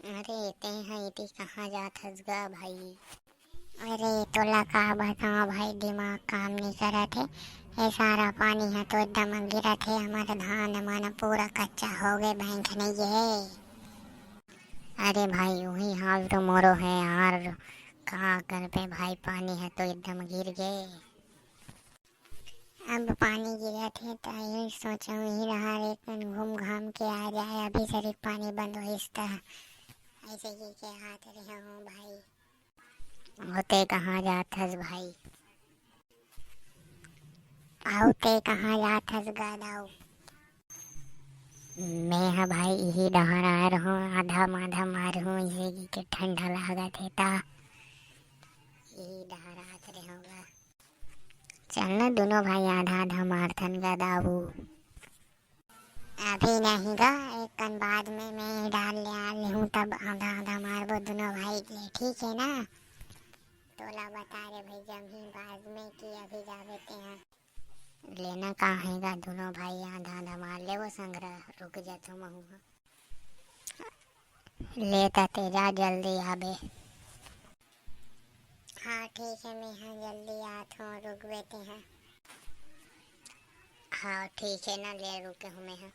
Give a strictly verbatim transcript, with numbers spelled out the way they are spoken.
अरे, तें ह एती कहाँ जात हस गा भाई? अरे, तोला का बतावं भाई, दिमाग काम नइ करत हे। ये सारा पानी ह तो एकदम गिरत हे, हमर धान मन पूरा कच्चा हो गे, बहिन के नइ गे। अरे भाई, उही हाल तो मोरो हे यार, का करबे भाई, पानी ह तो एकदम गिर गे। अब पानी गिरत हे त यही सोचहूँ, यही डहर एक कन घूम घाम के आ जाए। अभी सरीक पानी बंद होइस त ऐसे कहिके आत रहे हूँ भाई। अउ तें कहाँ जात हस भाई? अउ तें कहाँ जात हस गा दाऊ? मैं ह भाई इही डहर आए रहूँ, आधा माधा मारहूँ, इही कहिके ठंडा लागत हे त इही डहर आत रहे हूँ गा। चल ना दुनों भाई आधा आधा मारथन गा दाऊ। अभी नहीं गा, एक कन बाद में मैं डाल ले आ लेहूँ, तब आधा आधा मारबो दुनों भाई ले, ठीक हे ना? तोला बता रे भाई, जमही बाद में कि अभी जाबे तेहा। लेना का हे गा दुनों भाई, आधा आधा मार लेबो संघरा, रुक जाथों महूँ ह। ले त तें जा, जल्दी आबे। हाँ ठीक हे, मैं ह जल्दी आत हूँ, रुकबे तेहा। हाँ ठीक हे ना, ले रुके हूँ मैं ह।